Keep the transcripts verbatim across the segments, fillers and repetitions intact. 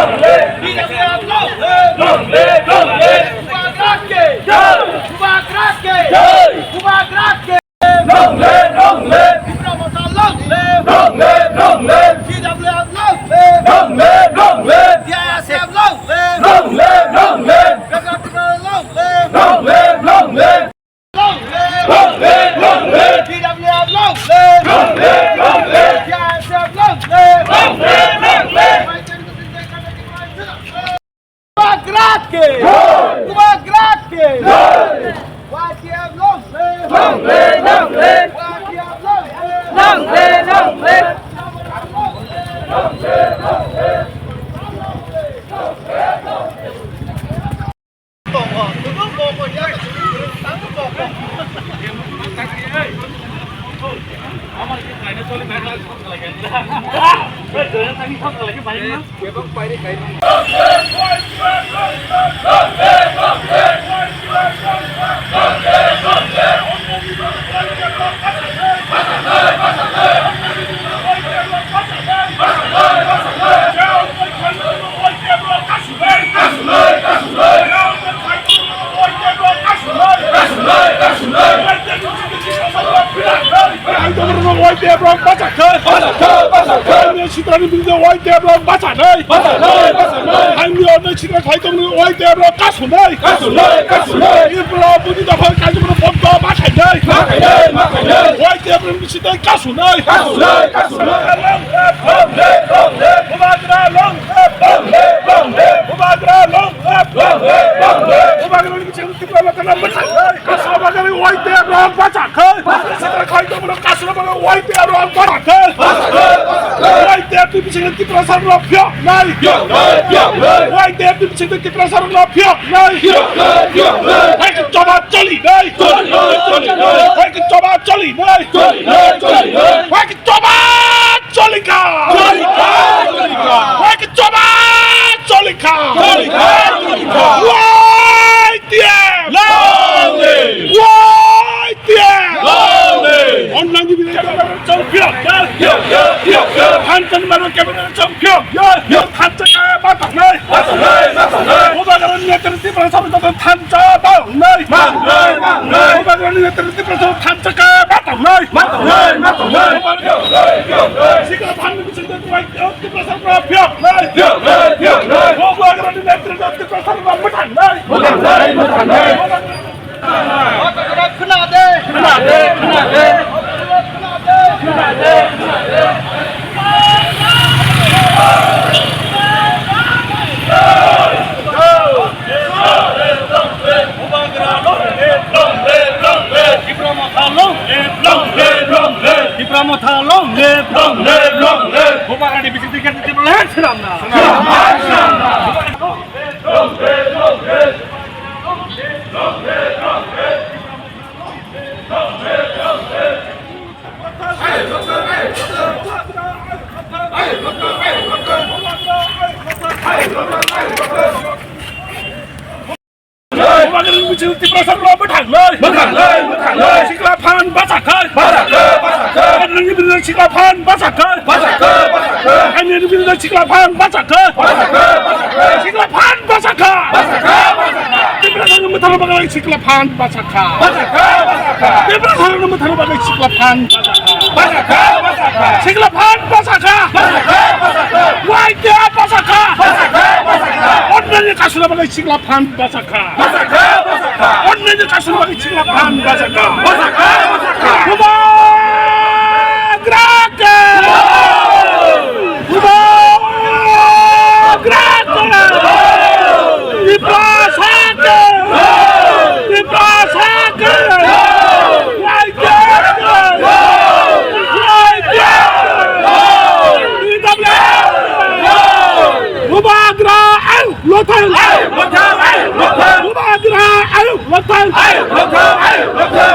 Long live, long live, long live. Bubagra ke jai! Bubagra ke jai! Bubagra ke jai! Long live, long live. Tipra Motha long live. Long live, long live. T W F long live. Long live, long live. T I S F long live. Long live, long live. Bubagra Tipra long live. Long live, long live. Long live! Long live! Long live! T W F long live! Long live! Long live! T I S F long live! Long live! Long live! Bubagra ke! Jai! Bubagra ke! Jai! Y T F long live! Long live! Long live! Y T F long live! Long live! Long live! Sitrani bini Y T F rok bachanai. Bachanai, bachanai. Haini ornai sitra khaitongni Y T F rok kasunai. Kasunai, kasunai. Ipra budi dophar kaijokno bokto bakhainai. Bakhainai, bakhainai. Y T F rok sita kasunai. Kasunai, kasunai. Long live, long live, long live. Bubagra long live. Long live, long live. Bubagra long live. Long live, long live. Bubagra ni bichang Tipra Motha no bachanai. Kasura bagari Y T F rok bachakhe. Sitra khaitongno kasura bagari Y T F rok bachakhe. Y T F ni bichang Tiprasa rok phiyoknai. Phiyoknai, phiyoknai. Y T F ni bichang Tiprasa rok phiyoknai. Phiyoknai, phiyoknai. Hai ke choba choli nai. Choli nai, choli nai. Hai ke choba choli nai. Choli nai, choli nai. Hai ke choba cholikha. Cholikha, cholikha. Hai ke choba cholikha. Cholikha, cholikha. Y T F. Long live. Y T F. Long live. Onnani bini champion. Yo, yo, yo, yo. Hansen maro champion. Yo, yo, yo. Hansen kaya batak nai. Batak nai, batak nai. Bubagra ni netriti prasabita thansa batak nai. Batak nai, batak nai. Bubagra ni netriti prasabita thansa kaya batak nai. Batak nai, batak nai. Sikla phan ni bising de kuai, yo, Tiprasa pra phiyok nai. Phiyok nai, phiyok nai. Bubagra ni netriti Tiprasa pra muthan nai. Muthan nai, muthan nai. Khna de, khna de, khna de. Tipra Motha long live, long live, long live. Tipra Motha long live, long live, long live. Bubagra ni bising de Tipra land swnamna. Swnamna, swnamna. Bubagra ni bising Tiprasa rok bwthangnai. Bwthangnai, bwthangnai. Sikla phan bachakhai. Bachakhai, bachakhai. Nini bising sikla phan bachakhai. Bachakhai, bachakhai. Ani ni bising sikla phan bachakhai. Bachakhai, bachakhai. Sikla phan bachakha. Bachakhai, bachakhai. Tiprasa ni mwthangna bagwi sikla phan bachakha. Bachakhai, bachakhai. Tiprasa ni mwthangna bagwi sikla phan bachakha. Bachakhai, bachakhai. Sikla phan bachakha. Bachakhai, bachakhai. Y T F bachakha. Bachakhai, bachakhai. Onnani kasuna bagwi sikla phan bachakha. Bachakhai, bachakhai. Onnani kasuna bagwi sikla phan bachakha. Bachakhai, bachakhai. Bubagra ke! Bubagra ke! Tiprasa ke! Tiprasa ke! Y T F ke! Y T F ke! T W F ke! Bubagra, au! Lothai! Bubagra, au! Lothai!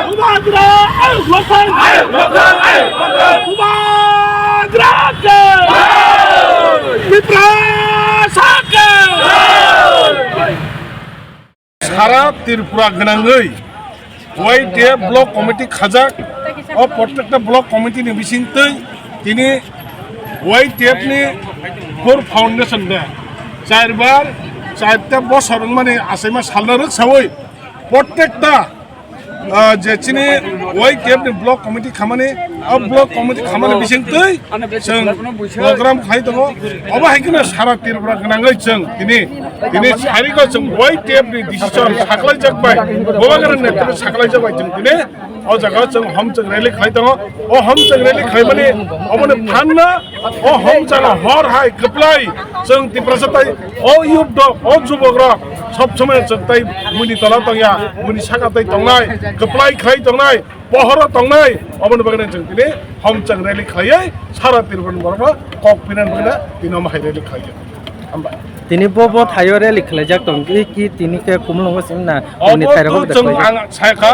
Bubagra, au! Lothai! Bubagra ke! Tiprasa ke! Sara Tripura gwnangwi Y T F block committee khajak, o protekta block committee ni bisingtwi tini Y T F ni core foundation day, Charbar, charta bosor wngmani achaima salna rwksawi, prottekta, ah, je chini Y T F ni block committee khamani, o block committee khamani bisingtwi chwng program khlai tongo. Obo hai kheno sara Tripura gwnangwi chwng tini, tini sarigo chwng Y T F ni decision saklaijak bai, Bubagra ni netritwo saklaijak bai chwng tini o jaga chwng homchwng rally khlai tongo. O homchwng rally khlaimani oboni phanna, o homchwng hor hai kwplai chwng Tiprasa tai o youth rok, o jubok rok sob somoi chwng tai buini tola tongya, buini saka tai tongnai, kwplai khlai tongnai, pohoro tongnai, oboni bagwi chwng tini homchwng rally khlaiwi sara Tripura ni borokno kok pinani bagwi tini omo hai rally khlaiwi. Hambai. Tini bo, bo thaio rally khlaijak tong ki, ki tini khe Khumulwngo simi na, tini Obo thairok to chwng khlaijak. Ang saikha,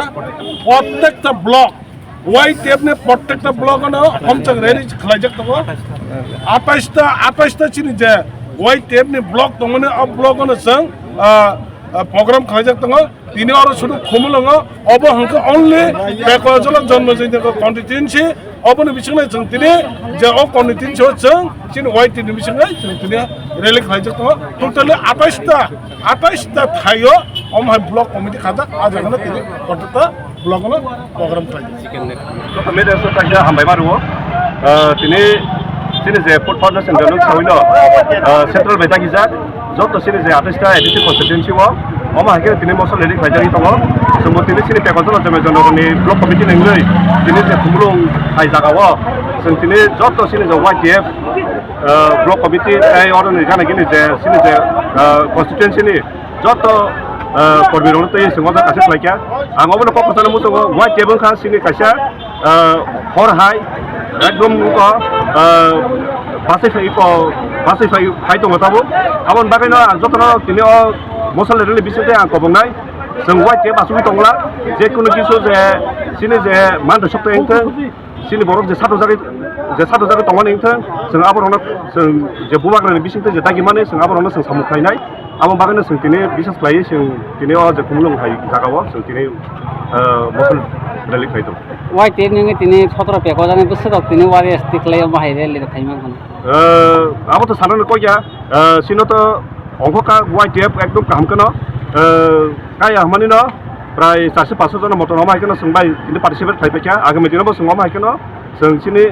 prottekta block, Y T F ni prottekta block ano homchwng rally khlaijak tongo. Atais ta, atais ta chini je Y T F ni block tongmani, o block ano chwng, ah, ah, program khlaijak tongo. Tini oro sudu Khumulwngo, obo hwnkhe only Bekwajala Jonmojayanta constituency, oboni bisingno chwng tini je o constituency o chwng chini Y T ni bisingno chwng tini rally khlaijak tongo. Totally atais ta, atais ta thaio omo hai block committee khajak, a jagano tini kotorta block no program khlai. Joto media sokha hambai ma rwo. Ah, tini, tini je Food Foundation General Sawino, ah, Central bai dagi jak, joto chini je atais ta A D C constituency o, omo hai khe tini mosol rally khlaijagwi tongo. Chwngbo tini chini Bekwajala Jonmojayanta ni block committee nangwi tini je Khumulwng hai jaga o, chwng tini joto chini je Y T F, ah, block committee tei oro ni gana gini je chini je, ah, constituency ni joto, ah, kormi rokno twi chwng obo kaisa khlaikha. Ang obono kok kwchangno muchungo, Y T F wngkha chini kaisa, ah, hor hai, ekdom wngkha, ah, bachai phai ko, bachai phai, phai tongo tabuk. Aboni bagwino ang jotono tini o mosol rally bisingtwi ang kobongnai. Chwng Y T F achugwi tongla, je kunu kisu je chini je man rwsok tei wngthwng, chini borok je satojagwi, je satojagwi tongmani wngthwng, chwng aborokno, chwng je bubagrani bisingtwi je dagimani, chwng aborokno chwng samung khlainai. Abo bagwino chwng tini bisas khlaiwi chwng tini o je Khumulwng hai jagao chwng tini, ah, mosol rally khlai tongo. Y T F ni wngwi tini sotoro Bekwajani bwswk rok tini warriors tikhlai omo hai rally rok khaima hwn. Ah, abo to sanani kok ya, ah, chino to ongkho ka Y T F ekdom kaham kheno, ah, kaya hwnmani no prai charshi paso jono motom omo hai kheno chwng bai tini participate khlai paikha, agami dino bo chwng omo hai kheno chwng chini,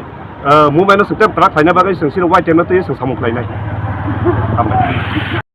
ah, movement no chwng tei kwrak khlaina bagwi chwng chini Y T F no twi chwng samung khlainai. Hambai.